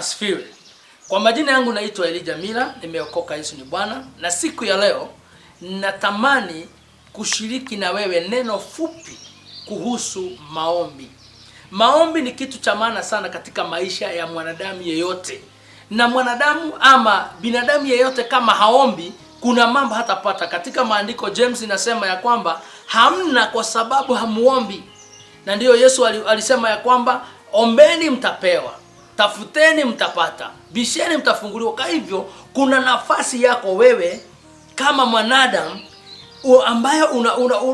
Asifiwe. Kwa majina yangu naitwa Elijah Mila, nimeokoka, Yesu ni Bwana, na siku ya leo natamani kushiriki na wewe neno fupi kuhusu maombi. Maombi ni kitu cha maana sana katika maisha ya mwanadamu yeyote, na mwanadamu ama binadamu yeyote kama haombi, kuna mambo hatapata. Katika maandiko James inasema ya kwamba hamna kwa sababu hamuombi, na ndiyo Yesu alisema ya kwamba ombeni mtapewa, tafuteni mtapata, bisheni mtafunguliwa. Kwa hivyo kuna nafasi yako wewe kama mwanadamu ambayo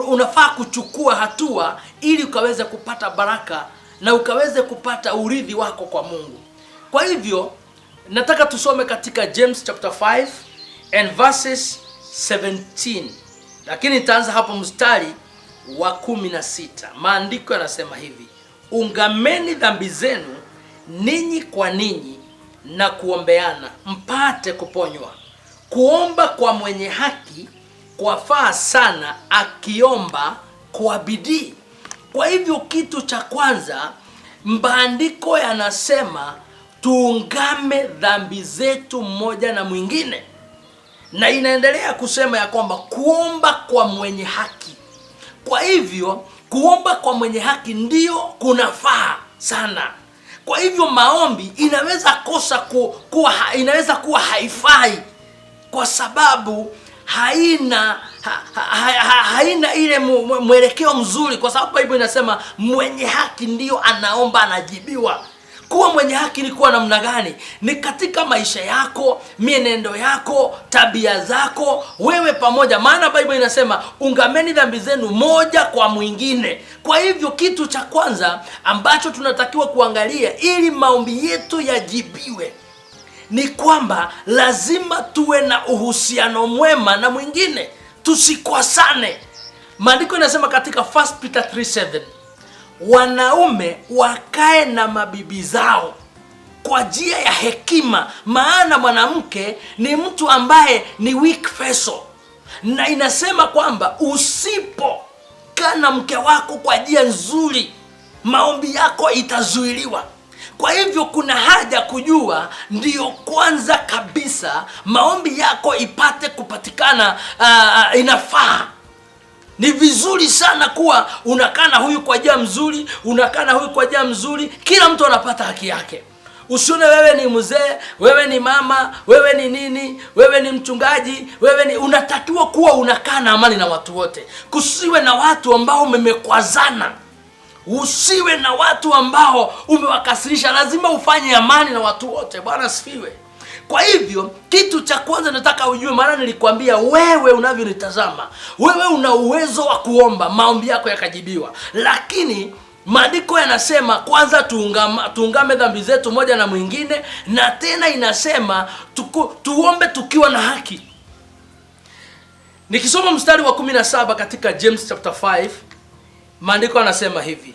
unafaa kuchukua hatua ili ukaweze kupata baraka na ukaweze kupata urithi wako kwa Mungu. Kwa hivyo nataka tusome katika James chapter 5 and verses 17, lakini nitaanza hapo mstari wa 16. Maandiko yanasema hivi: ungameni dhambi zenu ninyi kwa ninyi na kuombeana mpate kuponywa. Kuomba kwa mwenye haki kwafaa sana, akiomba kwa bidii. Kwa hivyo kitu cha kwanza, maandiko yanasema tuungame dhambi zetu mmoja na mwingine, na inaendelea kusema ya kwamba kuomba kwa mwenye haki. Kwa hivyo kuomba kwa mwenye haki ndio kunafaa sana. Kwa hivyo maombi inaweza kosa kuwa, inaweza kuwa haifai kwa sababu haina ile mwelekeo mzuri, kwa sababu Biblia inasema mwenye haki ndio anaomba anajibiwa. Kuwa mwenye haki ni kuwa namna gani? Ni katika maisha yako, mienendo yako, tabia zako, wewe pamoja. Maana Biblia inasema ungameni dhambi zenu moja kwa mwingine. Kwa hivyo kitu cha kwanza ambacho tunatakiwa kuangalia ili maombi yetu yajibiwe ni kwamba lazima tuwe na uhusiano mwema na mwingine, tusikwasane. Maandiko inasema katika 1 Peter 3:7, wanaume wakae na mabibi zao kwa njia ya hekima, maana mwanamke ni mtu ambaye ni weak vessel, na inasema kwamba usipokaa na mke wako kwa njia nzuri, maombi yako itazuiliwa. Kwa hivyo kuna haja kujua, ndiyo kwanza kabisa maombi yako ipate kupatikana, inafaa. Ni vizuri sana kuwa unakaa na huyu kwa njia mzuri, unakaa na huyu kwa njia mzuri, kila mtu anapata haki yake. Usione wewe ni mzee, wewe ni mama, wewe ni nini, wewe ni mchungaji, wewe ni unatakiwa kuwa unakaa na amani na watu wote. Kusiwe na watu ambao mmekwazana, usiwe na watu ambao umewakasirisha. Lazima ufanye amani na watu wote. Bwana asifiwe. Kwa hivyo kitu cha kwanza nataka ujue, maana nilikwambia wewe unavyonitazama, wewe una uwezo wa kuomba maombi yako yakajibiwa, lakini maandiko yanasema kwanza tuungame dhambi zetu moja na mwingine, na tena inasema tuombe tukiwa na haki. Nikisoma mstari wa 17 katika James chapter 5, maandiko yanasema hivi,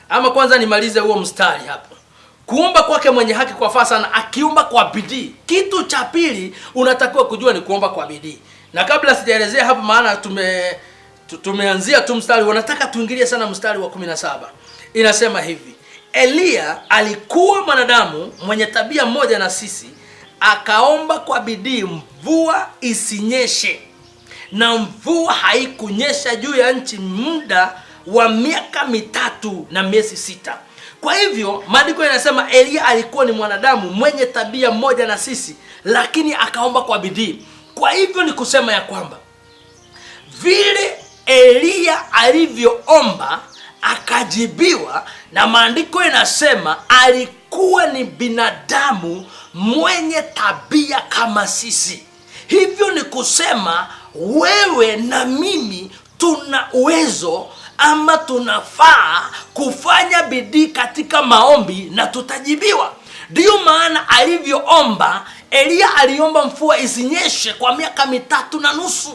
ama kwanza nimalize huo mstari hapo. Kuomba kwake mwenye haki kwafaa sana, akiomba kwa bidii. Kitu cha pili unatakiwa kujua ni kuomba kwa bidii. Na kabla sijaelezea hapo, maana tumeanzia tu mstari, wanataka tuingilie sana mstari wa 17. Inasema hivi: Eliya alikuwa mwanadamu mwenye tabia moja na sisi, akaomba kwa bidii mvua isinyeshe, na mvua haikunyesha juu ya nchi muda wa miaka 3 na miezi 6. Kwa hivyo maandiko yanasema Eliya alikuwa ni mwanadamu mwenye tabia moja na sisi, lakini akaomba kwa bidii. Kwa hivyo ni kusema ya kwamba vile Eliya alivyoomba akajibiwa, na maandiko yanasema alikuwa ni binadamu mwenye tabia kama sisi. Hivyo ni kusema wewe na mimi tuna uwezo ama tunafaa kufanya bidii katika maombi na tutajibiwa. Ndiyo maana alivyoomba Eliya, aliomba mvua isinyeshe kwa miaka 3.5,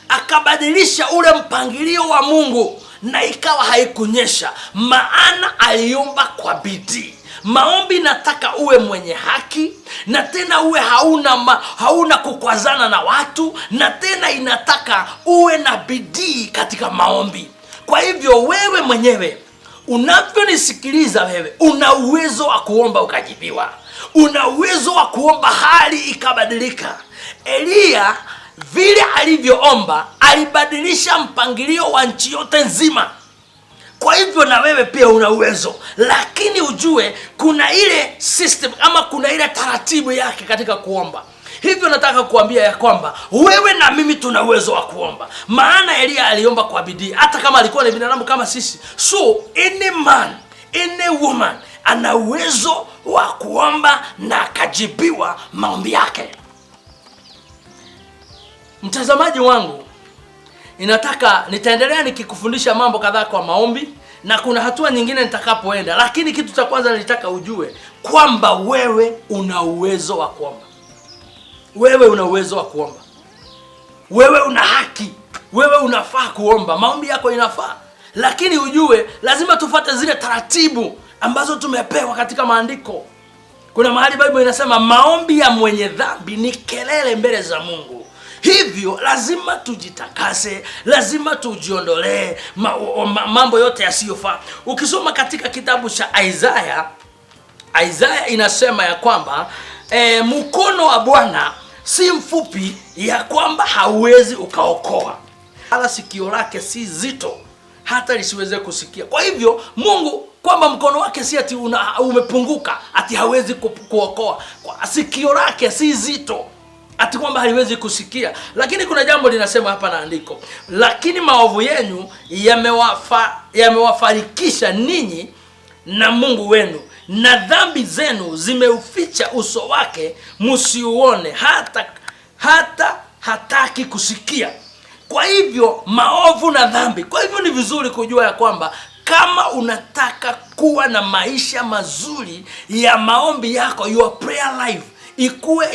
akabadilisha ule mpangilio wa Mungu na ikawa haikunyesha, maana aliomba kwa bidii. Maombi nataka uwe mwenye haki, na tena uwe hauna kukwazana na watu, na tena inataka uwe na bidii katika maombi. Kwa hivyo wewe mwenyewe unavyonisikiliza, wewe una uwezo wa kuomba ukajibiwa. Una uwezo wa kuomba hali ikabadilika. Eliya vile alivyoomba alibadilisha mpangilio wa nchi yote nzima. Kwa hivyo na wewe pia una uwezo, lakini ujue kuna ile system ama kuna ile taratibu yake katika kuomba. Hivyo nataka kuambia ya kwamba wewe na mimi tuna uwezo wa kuomba, maana Eliya aliomba kwa bidii, hata kama alikuwa ni binadamu kama sisi. So any man, any woman ana uwezo wa kuomba na akajibiwa maombi yake. Mtazamaji wangu, ninataka nitaendelea nikikufundisha mambo kadhaa kwa maombi na kuna hatua nyingine nitakapoenda, lakini kitu cha kwanza nilitaka ujue kwamba wewe una uwezo wa kuomba. Wewe una uwezo wa kuomba, wewe una haki, wewe unafaa kuomba, maombi yako inafaa, lakini ujue lazima tufate zile taratibu ambazo tumepewa katika maandiko. Kuna mahali Bible inasema maombi ya mwenye dhambi ni kelele mbele za Mungu. Hivyo lazima tujitakase, lazima tujiondolee mambo yote yasiyofaa. Ukisoma katika kitabu cha Isaya, Isaya inasema ya kwamba mkono wa Bwana si mfupi ya kwamba hauwezi ukaokoa, wala sikio lake si zito hata lisiweze kusikia. Kwa hivyo Mungu kwamba mkono wake si ati umepunguka ati hawezi kuokoa. Kwa sikio lake si zito ati kwamba haliwezi kusikia. Lakini kuna jambo linasema hapa na andiko, lakini maovu yenu yamewafarikisha ninyi na Mungu wenu, na dhambi zenu zimeuficha uso wake msiuone, hata hataki kusikia. Kwa hivyo maovu na dhambi. Kwa hivyo ni vizuri kujua ya kwamba kama unataka kuwa na maisha mazuri ya maombi yako, your prayer life ikuwe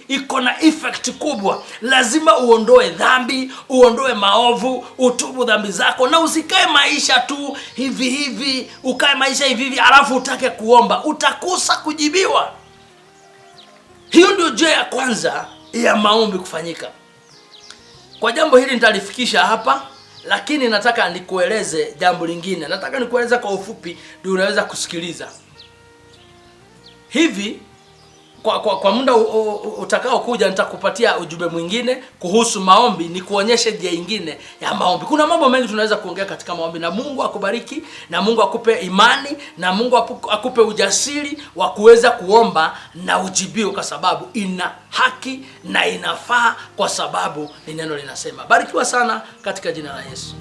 iko na effect kubwa, lazima uondoe dhambi, uondoe maovu, utubu dhambi zako, na usikae maisha tu hivi hivi, ukae maisha hivi hivi alafu utake kuomba, utakosa kujibiwa. Hiyo ndio njia ya kwanza ya maombi kufanyika. Kwa jambo hili nitalifikisha hapa, lakini nataka nikueleze jambo lingine. Nataka nikueleze kwa ufupi ndio unaweza kusikiliza. Hivi kwa muda utakao kuja nitakupatia ujumbe mwingine kuhusu maombi, nikuonyeshe njia nyingine ya maombi. Kuna mambo mengi tunaweza kuongea katika maombi, na Mungu akubariki, na Mungu akupe imani, na Mungu akupe ujasiri wa kuweza kuomba na ujibiwe, kwa sababu ina haki na inafaa, kwa sababu ni neno linasema. Barikiwa sana katika jina la Yesu.